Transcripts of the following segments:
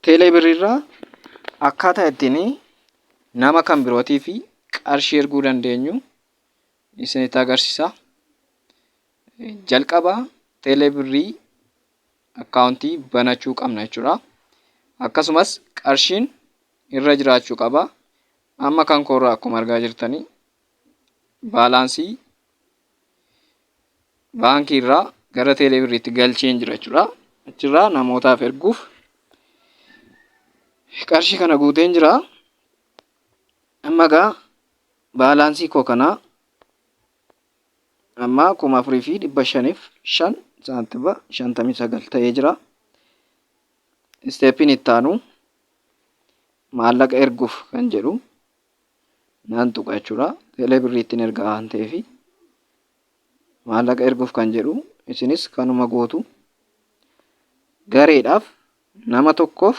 Teelee birriirraa akkaataa ittiin nama kan birootiif qarshii erguu dandeenyu isinitti agarsiisa. Jalqaba teelee birrii akkaawuntii banachuu qabna jechuudha. Akkasumas qarshiin irra jiraachuu qaba. Amma kan koorraa akkuma argaa jirtanii baalaansii baankii irraa gara teelee birriitti galcheen jira jechuudha. Achirraa namootaaf erguuf qarshii kana guuteen jira. Amma egaa baalaansii koo kana amma 4505 saantima 59 ta'ee jira. Isteeppiin itti aanu maallaqa erguuf kan jedhu nan tuqa jechuudha. Teelee birriittiin erga waan ta'eef maallaqa erguuf kan jedhu isinis kanuma gootu. Gareedhaaf nama tokkoof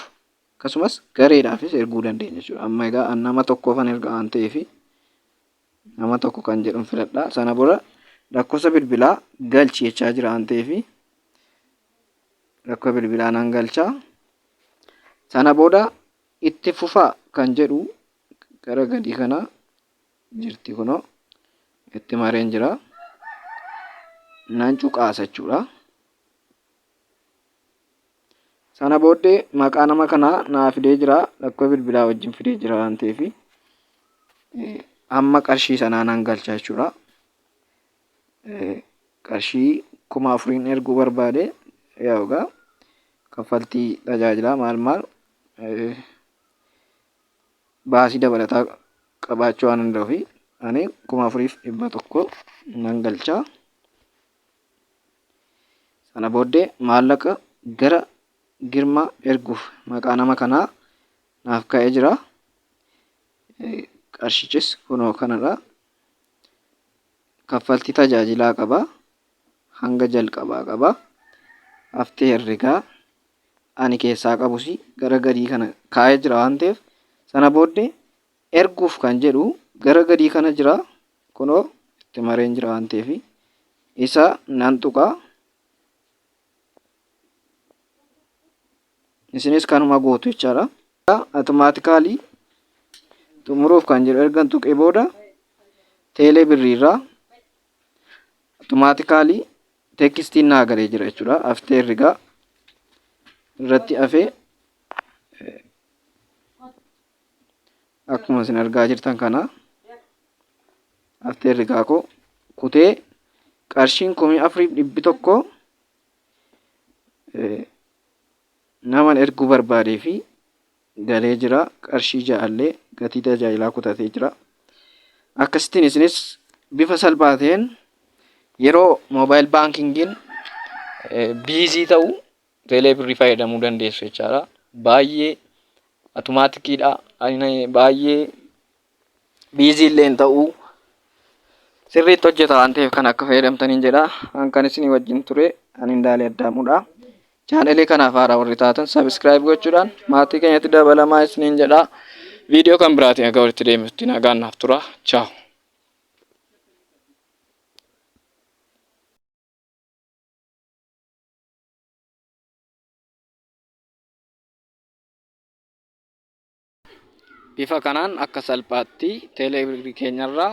akkasumas gareedhaafis erguu dandeenya jechuudha. Amma egaa an nama tokkoofan erga waan ta'eef nama tokko kan jedhun filadha. Sana booda lakkoofsa bilbilaa galchi jechaa jira waan ta'eef lakkoofsa bilbilaa nan galcha. Sana booda itti fufaa kan jedhu gara gadii kana jirti kunoo itti mareen jira. Nan cuqaasa jechuudha. Sana booddee maqaa nama kanaa naa fidee jira. Lakkoo bilbilaa wajjin fidee jira waan ta'eef amma qarshii sanaa nan galcha jechuudha. Qarshii 4000n erguu barbaade yaa egaa kaffaltii tajaajilaa maal maal baasii dabalataa qabaachuu waan danda'uuf ani 4100 nan galcha. Sana booddee maallaqa gara Girmaa erguuf maqaa nama kanaa naaf ka'ee jira. Qarshichis kunoo kanadha. Kaffaltii tajaajilaa qaba. Hanga jalqabaa qaba. Haftee herregaa ani keessaa qabus gara gadii kana kaa'ee jira waan ta'eef sana booddee erguuf kan jedhu gara gadii kana jira. Kunoo itti mareen jira waan ta'eef isa nan tuqa. Isinis kanuma gootu jechaadha. Automaatikaalii xumuruuf kan jedhu ergan tuqee booda teelee birriirraa automaatikaalii teekistiin naa galee jira jechuudha. Haftee herregaa irratti hafee akkuma isin argaa jirtan kana haftee herregaa koo kutee qarshiin 4100 naman erguu barbaadee fi galee jira. Qarshii ja'allee gatii tajaajilaa kutatee jira. Akkasittiin isinis bifa salphaa ta'een yeroo moobaayil baankingiin biizii ta'u teelee birrii fayyadamuu dandeessu jechaadha. Baay'ee atomaatikiidha. Baay'ee biizii illee hin ta'u. Sirriitti hojjeta waan ta'eef kan akka fayyadamtaniin jedha. An kan isinii wajjin ture ani Indaalee Addaamuudha. Chaanelii kanaaf haaraa warri taatan sabiskiraayib gochuudhaan maatii keenyatti dabalamaa isiniin jedha. Viidiyoo kan biraatiin aga walitti deemnutti nagaan naaf tura. Chaaw. Bifa kanaan akka salphaatti teelee keenyarraa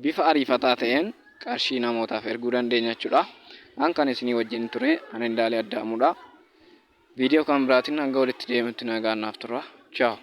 bifa ariifataa ta'een qarshii namootaaf erguu dandeenya jechuudha. An kan isinii wajjin ture ani Indaalee Addaamuudha. Viidiyoo kan biraatiin hanga walitti deebinutti nagaan naaf tura. Chaaw.